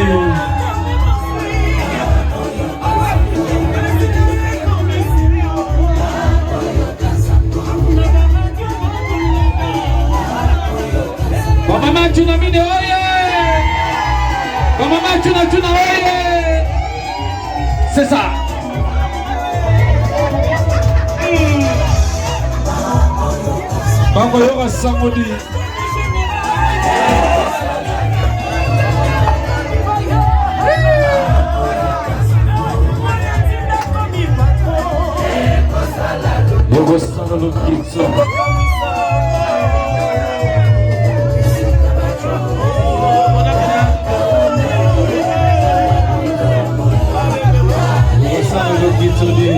ye. Bamama tuna mine oye! Bamama tuna tuna oye! C'est ça. Bakoyoka sango di. Yokosala lokitso. Yokosala lokitso di.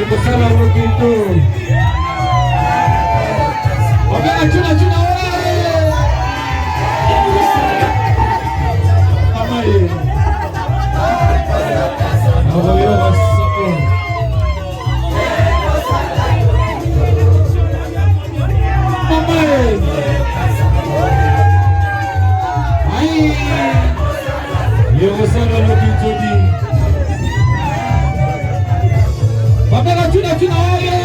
Ekosala lokito. Obela tuna tuna oye. Mama ye. Nakoyoka sango. Mama ye. Ai. Yekosala lokito di. Babela tuna tuna oye.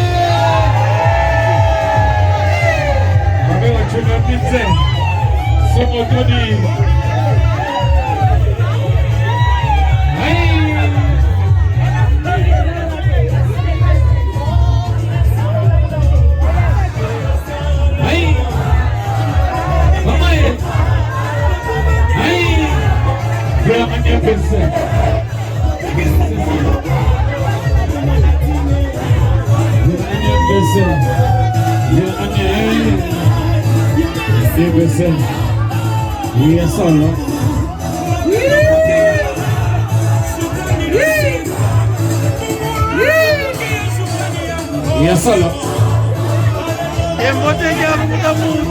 Babela tuna mitse. Somo todi. Ai. Ai. Mama ye. Ai. Vraiment bien pensé. Bien pensé. Bien solo. Bien solo. Embote ya mutu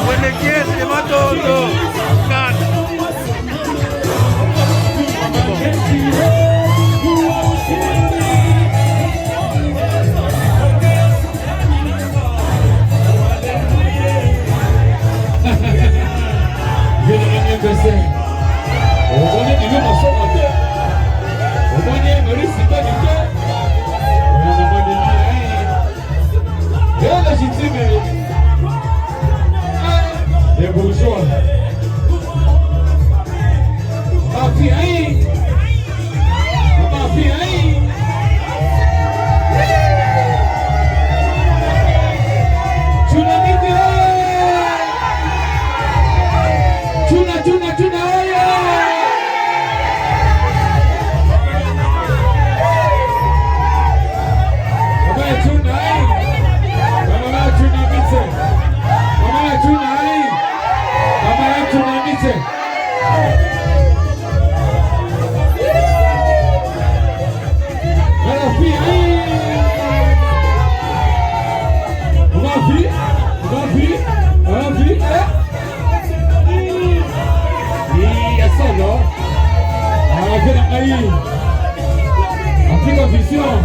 mwelekezi matondo kata. Bien pensé. Omoni ndenge masoko te. Omoni Maurice Tani te. Omoni bien légitime. Les bourgeois. Ma fille, hein? Ma fille, hein? Tuna miti oye! Tuna tuna tuna oye! Mama ya tuna eh! Mama ya tuna mite! Mama ya tuna eh! Mama ya tuna mite! Mama fille, eh! Mama fille, mama fille, mama fille, eh! Ya solo. Ah, viens ngai. Africa Vision.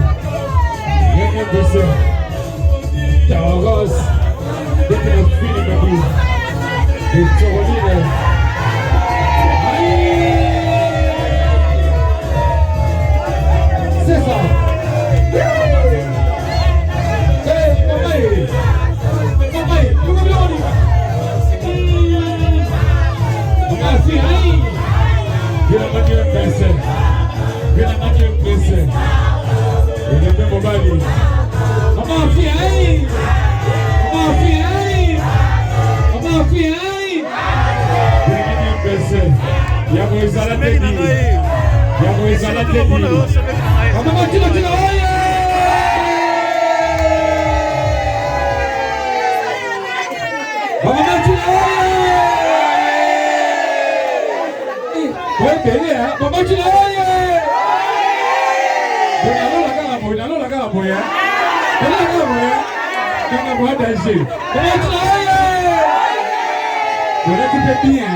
MBC. Taros. Dès la fille m'a dit. De Toroline. Aïe! C'est ça. Eh, maman, maman, Maman, fille, aïe! Viens la MBC. Viens la MBC. Elenge mobali. Mama fille, aïe! Mama fille, aïe! Mama fille, aïe! Viens la MBC. Yango ezala te Semeki na di. ngai. Yango ezala te di. Semeki na ngai. Mama tuna tuna oye! Mama tuna oye! Oye, hein? Mama tuna oye! Bonalola kaka. boye, nalola kaka boye. Nalola kaka boye. Kanga boye danger. Olati mpe bien.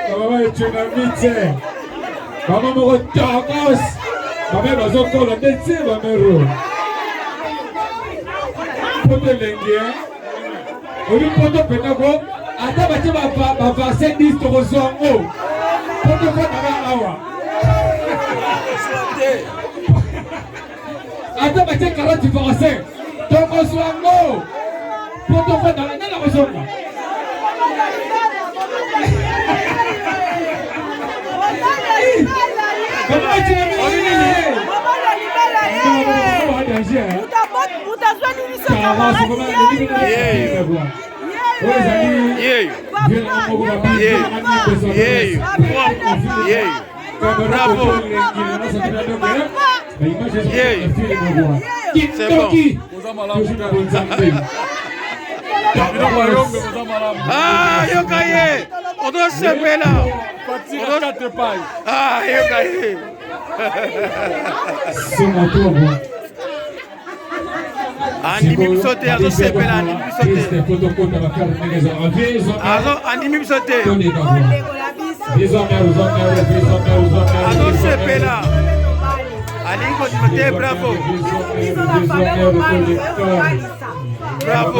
Mama etuna mite. Mama moko tokos. Mama bazokola nde tie bamero. Poto elengi. Obi poto mpenza ko ata batie bavaccin 10 tokozwa yango. Poto fandaka awa. Ata batie 40 vaccin tokozwa yango. Poto fandaka nani akozonga? Bravo. C'est bon. Ah, yoka ye. Ozosepela. Ah, yoka ye. Andimi biso te, azosepela, andimi biso te. Andimi biso te. Azosepela. Alingi kondima te, bravo. Bravo.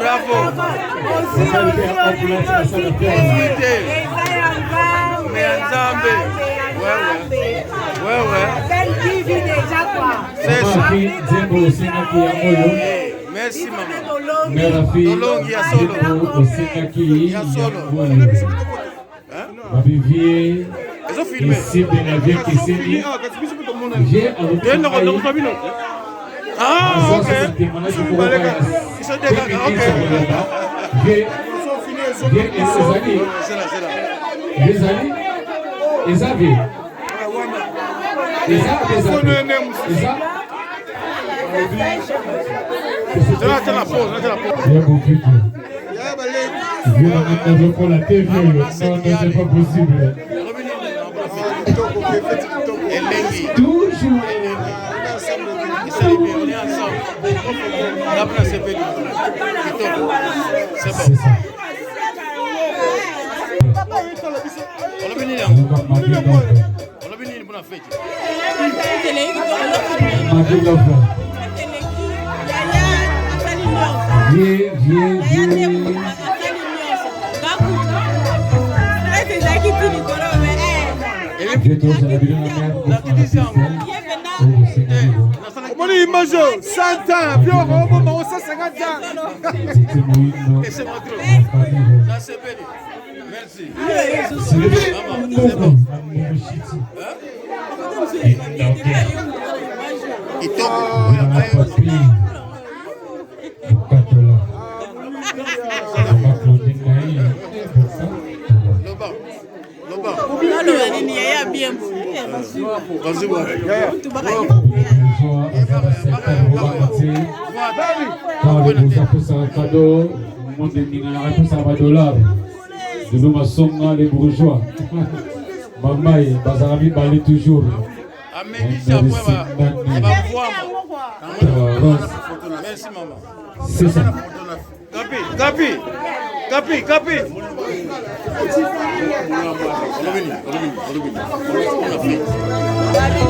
Bravo. Ozwi te. Mais ya Nzambe. Wewe. Wewe. C'est ça. Merci maman. Tolongi ya solo. Ya solo. Ezo filme. Ah, ok. Ok. Ezali eza vie eza eza eza. Non, non, c'est pas possible. Toujours. C'est ça. Vie, vie, vie. Omoni image oyo 100 ans puis okoboma o 150 ans. Merci. Naloba nini yaya bien Lelo masonga les bourgeois mamaye bazala mibale toujours. C'est ça. Kapi, kapi, kapi, kapi.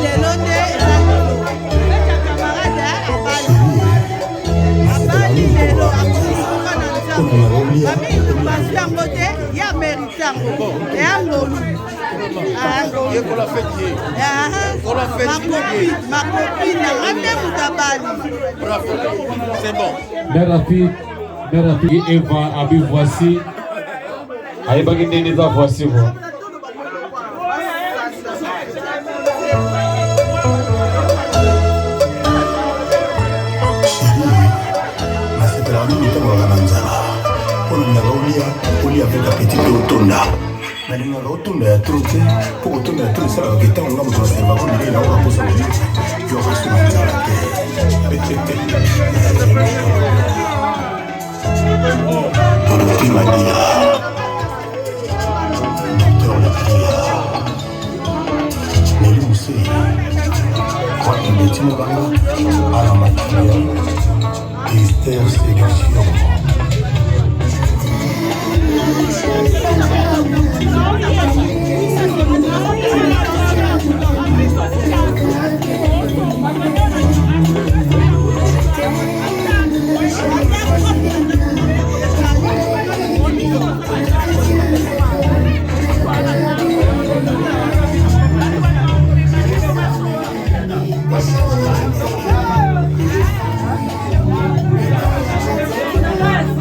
Lelo nde camarade abali lelo akosuka na nzambe bamingi bazwi yango te ya mérite yango eya ngolu. Makopi nanga nde moto abali. C'est bon. Mère Rafi Eva abi voici. Ayebaki ndenge eza voici quoi. Nasepelaka mingi ntango kaka na nzala mpo nalingaka olia olia avec appétit mpe otonda. Nalingaka otonda ya trop te, mpo kotonda ya trop esalaka ke ntango nga moto naservaka bilei naoka mposa kolia, yo resto na nzala te. Dorothée Madila, Docteur Lepria, Nelly Moussé. Betty Mobanga, Alain Makia, Esther Séduction.